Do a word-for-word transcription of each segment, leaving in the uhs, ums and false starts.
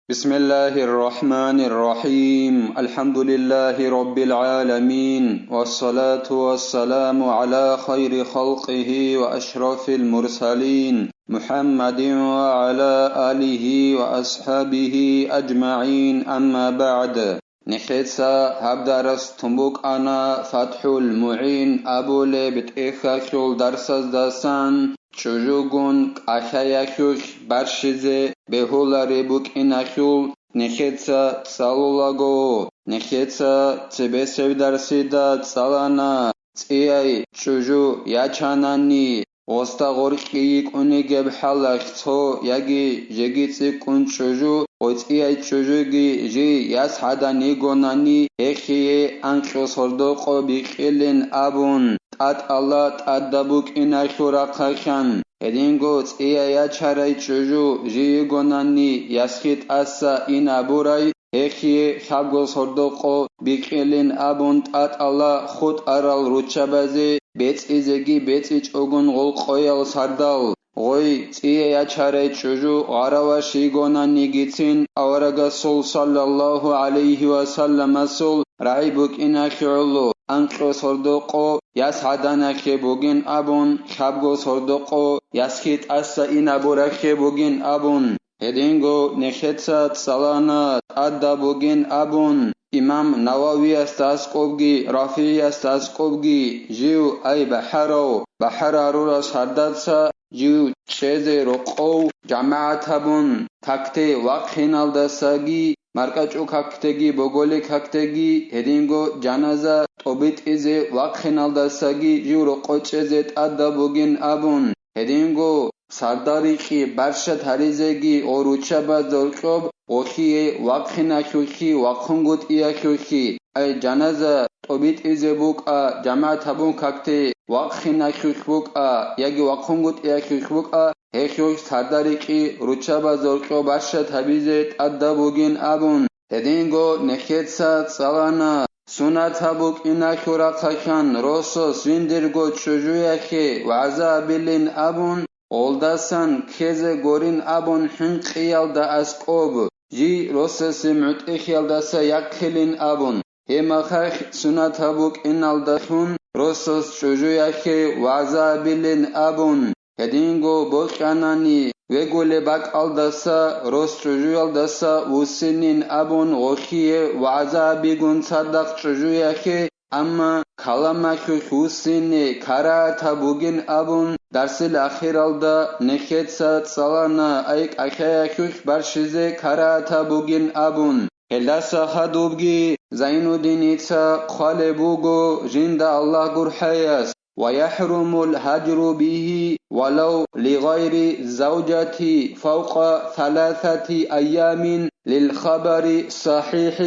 بسم الله الرحمن الرحيم. الحمد لله رب العالمين، والصلاة والسلام على خير خلقه وأشرف المرسلين، محمد وعلى آله وأصحابه أجمعين، أما بعد. Нехеца гьаб дарас тун букӀана ФатхӀул МугӀин абулеб тӀехьалъул дарсаздасан, чӀужугун кӀалъаялъулъ барщизе бегьулареб букӀиналъул нехеца цӀалулаго. Нехеца цебесеб дарсида цӀалана, цӀияй чӀужу ячанани, гъосда гъоркье йикӀунигеб хӀалалъ цо яги жеги цӀикӀкӀун чӀужу, гъой цӀияй чӀужуги жий яс гӀадан йигонани, гьехие анкьго сордо-къо бикьилин абун, тӀатӀала тӀадаб букӀиналъул рахъалъан. Гьединго цӀияй ячарай чӀужу жий йигонани, ясги тӀаса ин абурай, гьехие лъабго сордо-къо бикьилин абун, тӀатӀала хутӀарал руччабазе бецӀизеги бецӀичӀогун гъолкъоял сардал, гъой цӀияй ячарай чӀужу гъараваш йигонанигицин, аварагасул саллаллагьу гӀалайгьи ва салламасул рагӀи букӀиналъе гӀоло, анкьго сордо-къо яс гӀаданахъе бугин абун, лъабго сордо-къо ясги тӀаса ин абурахъе бугин абун. Гьединго нехеца цӀалана тӀадаб бугин абун, имам Нававиясда аскӀобги, РафигӀиясда аскӀобги, жив ай бахӀарав, бахӀарарурас гьардаца жив чӀезе рокъов жамагӀат гьабун, какде вахъиналдасаги, маркӀачӀул какдеги, боголил какдеги, гьединго жаназа тӀобитӀизе вахъиналдасаги жив рокъов чӀезе тӀадаб бугин абун, гьединго сардарикьи барщад гьаризеги гъоруччабазда гьоркьоб гъолъие вахъиналъулъги вахъунгутӀиялъулъги, ай жаназа тӀобитӀизе букӀа, жамагӀат гьабун какде вахъиналъулъ букӀа яги вахъунгутӀиялъулъ букӀа, гьелъулъ сардарикьи руччабазда гьоркьоб барщад гьабизе тӀадаб бугин абун, гьединго нехеца цӀалана, сунат гьаб букӀиналъул рахъалъан росас жиндирго чӀужуялъе вагӀза абилин абун, гъолдасан ккезе гурин абун хӀинкъиялда аскӀоб, жий росасе мутӀигӀлъиялдаса яхъилин абун, гьеб мехалъ сунат гьаб букӀиналдалъун росас чӀужуялъе вагӀза абилин абун, гьединго бокьанани вегулеб бакӀалдаса рос чӀужуялдаса вуссинин абун гъолъие вагӀза абигун цадахъ чӀужуялъе, амма каламалъулъ вуссине карагьатаб бугин абун, дарсил ахиралда нехеца цӀалана, ай кӀалъаялъулъ барщизе карагьатаб бугин абун. Гьелдаса хадубги Зайнуддиница хъвалеб буго жинда Аллагь гурхӀаяс: «ويحرم الهجر به ولو لغير الزوجة فوق ثلاثة أيام للخبر الصحيح».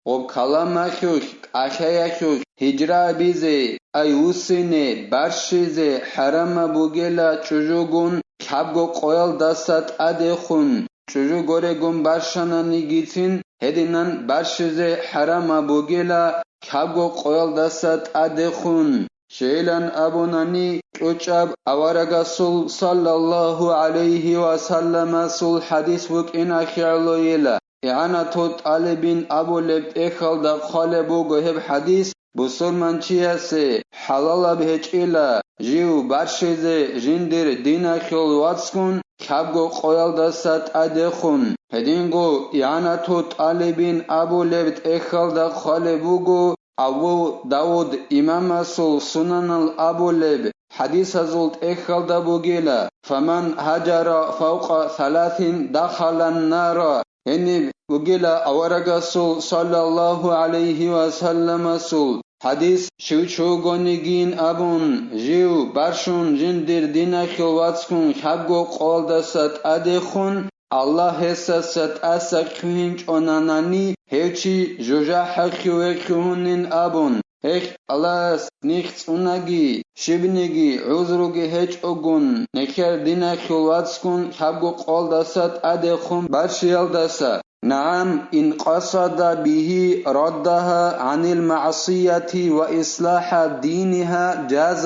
Гъоб каламалъулъ, кӀалъаялъулъ гьижра абизе, ай вуссине, барщизе хӀарамаб бугила чӀужугун лъабго къоялдаса тӀадехун, чӀужу горегун барщананигицин гьединан барщизе хӀарамаб бугила лъабго къоялдаса тӀадехун. Щайилан абунани, кьучӀаб аварагасул саллаллагьу гӀалайгьи ва салламасул хӀадис букӀиналъе гӀолойила. ИгӀанату тӀалибин абулеб тӀехьалда хъвалеб буго гьеб хӀадис, бусурманчиясе хӀалалаб гьечӀила жив барщизе жиндир диналъул вацгун лъабго къоялдаса тӀадехун. Гьединго ИгӀанату тӀалибин абулеб тӀехьалда хъвалеб буго, Абу Давуд имамасул Сунанал абулеб хӀадисазул тӀехьалда бугила: «فمن هجر فوق ثلاث دخل النار». Гьениб бугила аварагасул саллаллагьу гӀалайгьи ва салламасул хӀадис: «Щив чугонигин абун, жив барщун жиндир диналъул вацгун лъабго къоялдаса тӀадехун, Аллагь гьесдаса тӀаса лъугьинчӀонанани, гьев чи жужахӀалъуве лъугьунин», абун. Гьелъ Аллагьас нилъ цӀунаги, щибниги гӀузруги гьечӀогун, нилъер диналъул вацгун лъабго къоялдаса тӀадехун барщиялдаса, نعم، إن قصد به ردها عن المعصية وإصلاح دينها جاز.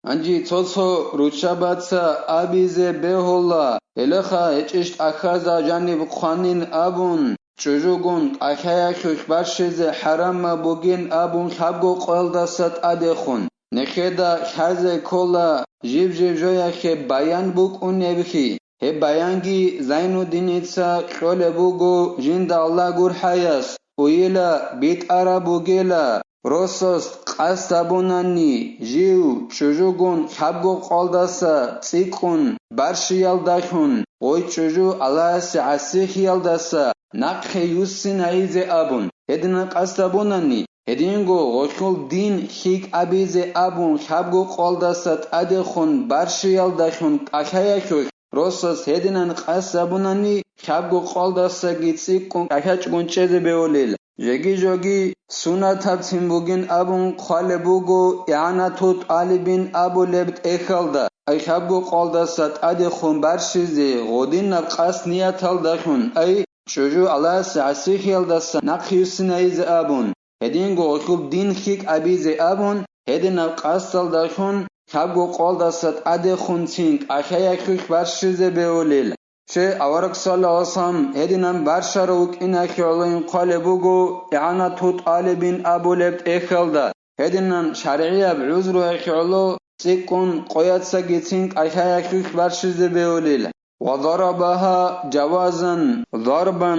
Гьанже цо-цо руччабаца абизе бегьула, гьелеха гьечӀищ тӀахьазда жаниб хъванин абун, чӀужугун къахӀаялъулъ барщизе хӀарамаб бугин абун лъабго къоялдаса тӀадехун, нехеда лъазе ккола жиб-жиб жояхъе баян букӀунеблъи. Гьеб баянги Зайнуддиница кьолеб буго жинда Аллагь гурхӀаяс, уйила, битӀараб бугела, росас къасд гьабунани, жив чӀужугун лъабго къоялдаса цӀикӀкӀун барщиялдалъун, гъой чӀужу Аллагьасе гӀасихъиялдаса нахъе юссинайзе абун, гьединан къасд гьабунани, гьединго гъолъул дин хьикӀабизе абун лъабго къоялдаса тӀадехун барщиялдалъун къахӀаялъулъ, росас гьединан къасд гьабунани, лъабго къоялдасаги цӀикӀкӀун къахӀачӀгун чӀезе бегьулел. Жеги-жоги сунатабцин бугин абун хъвалеб буго ИгӀанату тӀалибин абулеб тӀехьалда, ай лъабго къоялдаса тӀадехун барщизе гъодинаб къасд нияталдалъун, ай чӀужу Аллагьасе гӀасихъиялдаса нахъ юссинайзе абун. Гьединго гъолъул дин хьикӀабизе абун, гьединаб къасдалдалъун лъабго къоялдаса тӀадехунцин къахӀаялъулъ барщизе бегьулел. Щай авараг саллаллагьу гӀалайгьи вассалам гьединан барщарав вукӀиналъе гӀоло хъвалеб буго ИгӀанату тӀалибин абулеб тӀехьалда, гьединан шаргӀияб гӀузруялъе гӀоло цӀикӀкӀун къояцагицин къахӀаялъулъ барщизе бегьулел. وضربها جوازا ضربا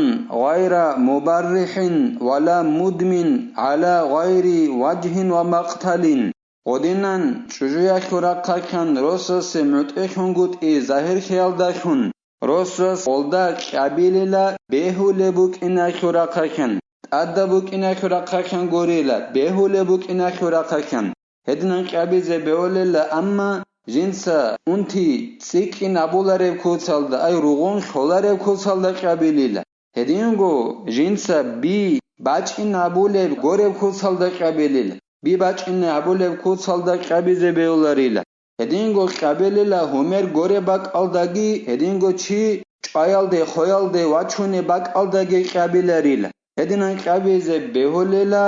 غير مبرح ولا مدم على غير وجه ومقتل. Гъодинан чӀужуялъул рахъалъан росасе мутӀигьунгутӀи загьирлъиялдалъун, росас гъолда кьабилила бегьулеб букӀиналъул рахъалъан, тӀадаб букӀиналъул рахъалъан гурила, бегьулеб букӀиналъул рахъалъан. Гьединан кьабизе бегьулела, амма жинца унти цӀикӀкӀин абулареб куцалда, ай ругъун лъолареб куцалда кьабилила. Гьединго жинца би бачӀин абулеб гореб куцалда кьабилила, би бачӀин абулеб куцалда кьабизе бегьуларила. Гьединго кьабилила гьумер гореб бакӀалдаги, гьединго чи чӀваялде, хоялде вачунеб бакӀалдаги кьабиларила. Гьединан кьабизе бегьулела,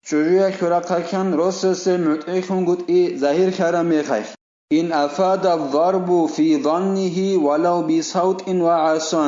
чӀужуялъул рахъалъан росасе мутӀигьунгутӀи загьирлъараб мехалъ. إن أفاد الضرب في ظنه ولو بصوت وعصا.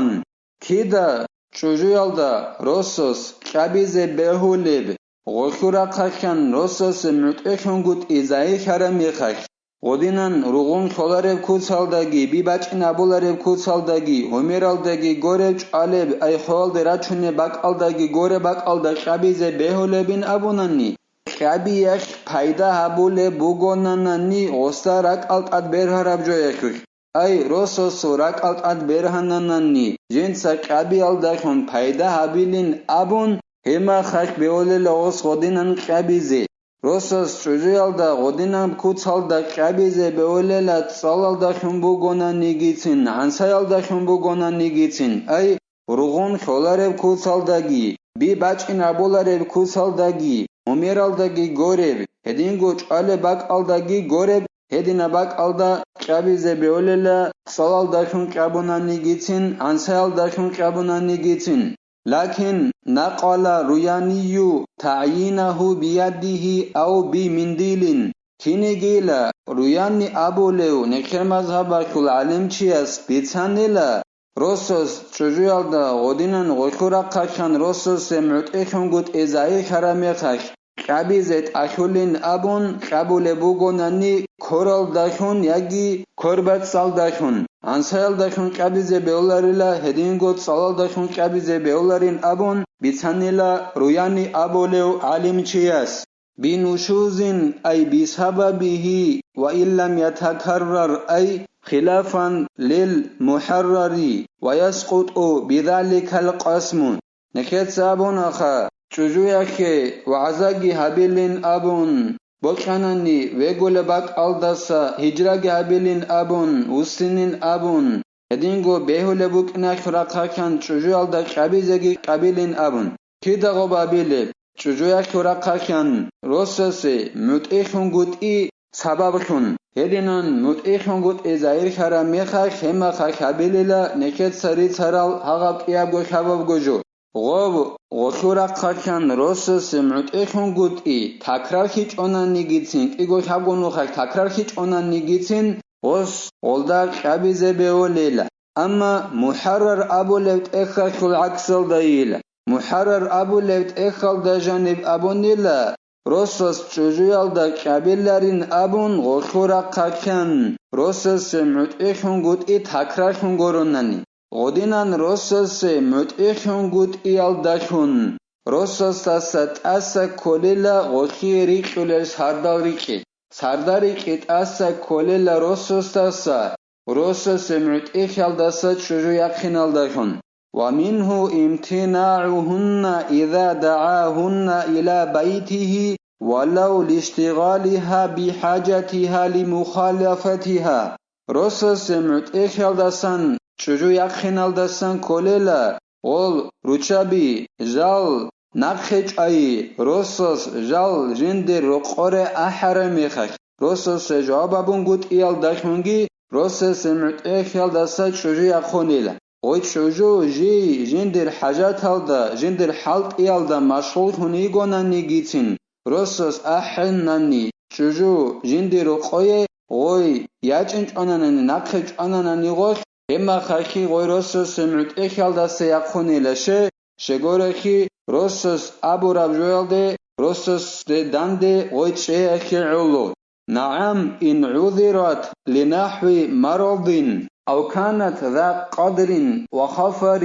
Кида чӀужуялда росас кьабизе бегьулеб, гъолъул рахъалъан росасе мутӀигьунгутӀи загьирлъараб мехалъ, гъодинан ругъун лъолареб куцалдаги, би бачӀин абулареб куцалдаги, гьумералдаги гореб чӀвалеб, ай хоялде рачунеб бакӀалдаги гореб бакӀалда кьабизе бегьулебин абунани, кьабиялъ пайда гьабулеб бугонанани гъосда ракӀал тӀад бергьараб жоялъулъ. Ай, росасул ракӀал тӀад бергьананани, жинца кьабиялдалъун пайда гьабилин абун, гьеб мехалъ бегьулела гъос гъодинан кьабизе. Росас чӀужуялда гъодинаб куцалда кьабизе бегьулела цӀалалдалъун бугонанигицин, гӀансаялдалъун бугонанигицин, ай, ругъун лъолареб куцалдаги, би бачӀин абулареб куцалдаги, гьумералдаги гореб, гьединго чӀвалеб бакӀалдаги гореб, гьединаб бакӀалда кьабизе бегьулела цӀалалдалъун кьабунанигицин, гӀансаялдалъун кьабунанигицин. لكن نقل الرياني تعيينه بيده أو بمنديل. Кинигила Руяни абулев нехер мазгьабалъул гӀалимчияс бицанила, росас чӀужуялда гъодинан гъолъул рахъалъан росасе мутӀигьунгутӀи загьирлъараб мехалъ, кьабизе тӀалъулин абун кьабулеб бугонани коралдалъун яги корбацӀалдалъун, гӀансаялдалъун кьабизе бегьуларила, гьединго цӀалалдалъун кьабизе бегьуларин абун бицанила Руяни абулев гӀалимчияс. بنشوز أي بسببه وإن لم يتكرر أي خلافا للمحرر ويسقط بذلك القسم. Нехеца абунаха, чӀужуялъе вагӀзаги гьабилин абун, бокьанани вегулеб бакӀалдаса гьижраги гьабилин абун, вуссинин абун, гьединго бегьулеб букӀиналъул рахъалъан чӀужуялда кьабизеги кьабилин абун. Кида гъоб абилеб? ЧӀужуялъул рахъалъан росасе мутӀигьунгутӀи сабаблъун. Гьединан мутӀигьунгутӀи загьирлъараб мехалъ, гьеб мехалъ гьабилила нехеца рицарал гьагъаб кӀиябго лъабабго жо. Гъоб, гъолъул рахъалъан росасе мутӀигьунгутӀи такрарлъичӀонанигицин, кӀиго лъабго нухалъ такрарлъичӀонанигицин, гъос гъолда кьабизе бегьулила. Амма мухӀаррар абулеб тӀехьалъул гӀаксалдайила. МухӀаррар абулеб тӀехьалда жаниб абунила, росас чӀужуялда кӀабиларин абун гъолъул рахъалъан, росасе мутӀигьунгутӀи такралъун гуронани. Гъодинан росасе мутӀигьунгутӀиялдалъун, росасдаса тӀаса кколила гъолъие рикьулел сардал рикьи. Сардал рикьи тӀаса кколила росасдаса, росасе мутӀигьалдаса чӀужу яхъиналдалъун. ومنه امتناعهن إذا دعاهن إلى بيته ولو لاشتغالها بحاجتها لمخالفتها. Росасе мутӀигьалдасан, чӀужу яхъиналдасан кколела, гъол руччаби, жал, нахъе чӀвайи, росас жал жиндир рокъоре ахӀараб мехалъ, росасе жаваб гьабунгутӀиялдалъунги росасе мутӀигьалдаса чӀужу яхъунила. Гъой чӀужу жий жиндир хӀажаталда, жиндир хӀалтӀиялда машгъуллъун йигонанигицин, росас ахӀинани чӀужу жиндир рокъое, гъой ячӀинчӀвананани, нахъе чӀвананани гъолъ, гьебмахалъги гъой росасе мутӀигьалдаса яхъунила, ще, щегорехи, росас абураб жоялде, росасде данде гъой чӀеяхье гӀоло. نعم، إن عذرت لنحو مرض أو كانت ذا قدر وخفر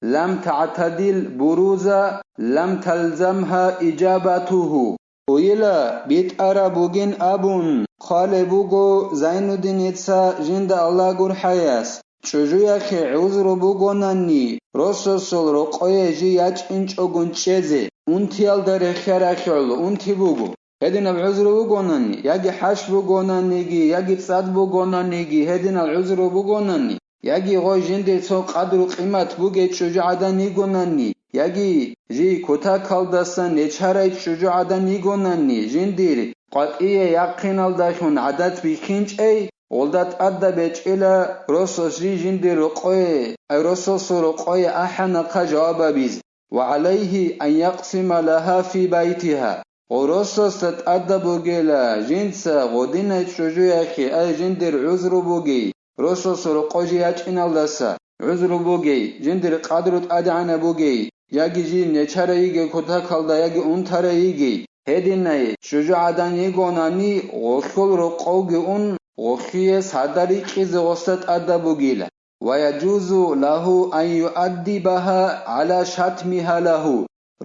لم تعتدل بروزا لم تلزمها إجابته. Уйила битӀараб бугин абун, хъвалеб буго Зайнуддиница жинда Аллагь гурхӀаяс, чӀужуялъе гӀузру бугонани, росасул рокъое жий ячӀинчӀогун чӀезе, унтиялда рехьарахьул унти буго. Гьединаб гӀузру бугонани, яги хӀаж бугонаниги, яги цӀад бугонаниги, гьединал гӀузру бугонани, яги гъой жиндир цо къадру-къимат бугей чӀужугӀадан йигонани, яги жий кутакалдасан нечарай чӀужугӀадан йигонани, жиндир къватӀие яхъиналдалъун гӀадат бихьинчӀей, гъолда тӀадаб гьечӀила росас жий жиндир рокъое, ай росасул рокъое ахӀанахъа жаваб гьабизе. وعليه أن يقسم لها في بيتها. Гъол росасда тӀадаб бугела жинца гъодинай чӀужуялъе, ай жиндир гӀузру бугей, росасул рокъо жий ячӀиналдаса гӀузру бугей, жиндир къадру тӀадегӀанаб бугей, яги жий нечарай йигей кутакалда, яги унтарай йигей, гьединай чӀужугӀадан йигонани, гъолъул рокъовги ун, гъолъие сардал рикьизе гъосда тӀадаб бугила. ويجوز له أن يؤدبها على شتمها له.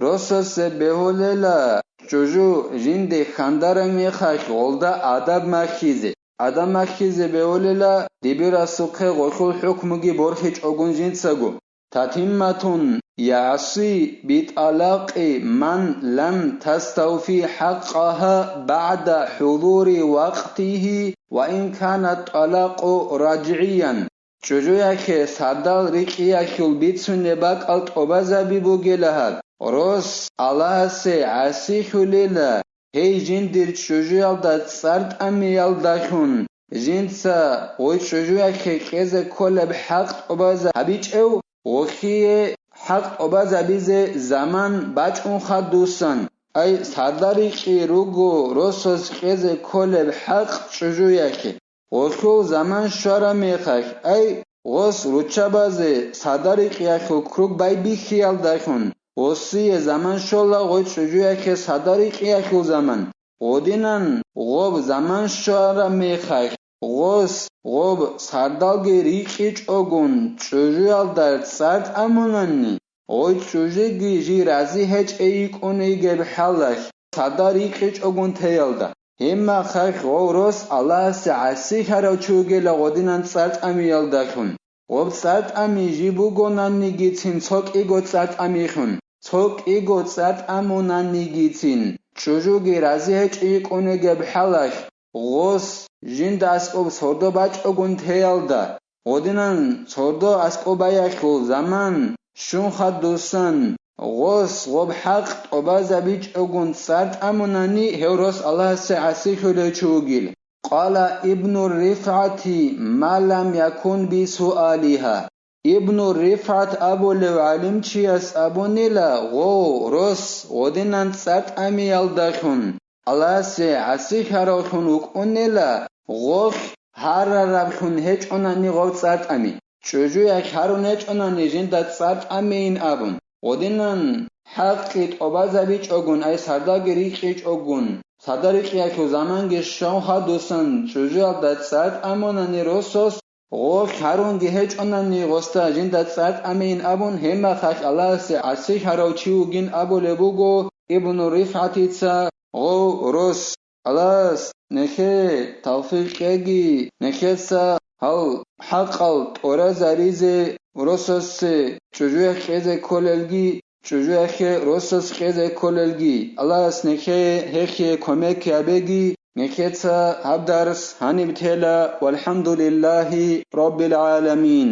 Росасе бегьулела чӀужу жинде хандараб мехалъ гъолда адаб махьизе. Адаб махьизе бегьулела дибирасухъе гъолъул хӀукмуги борхичӀогун жинцаго. تتمة يعصي بطلاق من لم تستوف حقها بعد حضور وقته وإن كان الطلاق رجعيا. ЧӀужуялъе сардал рикьиялъул бицунеб бакӀал тӀубазаби бугела гьаб. Рос Аллагьасе гӀасилъулела, гьей жиндир чӀужуялда цӀар тӀамиялдалъун, жинца гъой чӀужуялъе кьезе кколеб хӀакъ тӀубазабичӀев, гъолъие хӀакъ тӀубазабизе заман бачӀун хадусан, ай сардал рикьи руго росас кьезе кколеб хӀакъ чӀужуялъе. Гъолъул заман щвараб мехалъ, ай, гъос руччабазе сардал рикьиялъул круг байбихьиялдалъун, гъосие заман щола гъой чӀужуялъе сардал рикьиялъул заман. Гъодинан гъоб заман щвараб мехалъ, гъос гъоб сардалги рикьичӀогун чӀужуялда цӀар тӀамунани, гъой чӀужуги жий рази гьечӀей йикӀун йигеб хӀалалъ, сардал рикьичӀогун теялда. Гьебмахалъ гъов рос Аллагьасе гӀасилъарав чи вугела гъодинан цӀар тӀамиялдалъун. Гъоб цӀар тӀами жиб бугонанигицин цо кӀиго цӀар тӀамихьун, цо кӀиго цӀар тӀамунанигицин, чӀужуги рази гьечӀей йикӀун йигеб хӀалалъ, гъос жинда аскӀоб сордо бачӀогун теялда, гъодинан сордо аскӀоб баялъул заман щун хадусан, гъос гъоб хӀакъ тӀубазабичӀогун цӀар тӀамунани, гьев рос Аллагьасе гӀасилъулев чи вугил. قال ابن الرفعة ما لم يكن بسؤالها. Ибну РифгӀат абулев гӀалимчияс абунила, гъов рос гъодинан цӀар тӀамиялдалъун, Аллагьасе гӀасилъаравлъун вукӀунила, гъолъ гьарараблъун гьечӀонани гъов цӀар тӀами. ЧӀужуялъ гьарун гьечӀонани жинда цӀар тӀамейин абун, Гъодинан хӀакъги тӀобазабичӀогун, ай сардаги рикьичӀогун, сарда рикьиялъул заманги щван хадусан чӀужуялда цӀар тӀамунани росас, гъо хьарунги гьечӀонани гъосда жинда цӀар тӀамейин абун, гьебмахалъ Аллагьасе гӀасилъарав чи вугин абулеб буго Ибну РифгӀатица гъов рос. Аллагьас нехее тавфикъ кьеги, нехеца гьал хӀакъал тӀуразаризе, росасе чӀужуялъ кьезе кколелги, чӀужуялъе росас кьезе кколелги. Аллагьас нехее гьехие кумек гьабеги. Нехеца гьаб дарс гьаниб тела. ВалхӀамдулиллагьи раббил гӀаламин.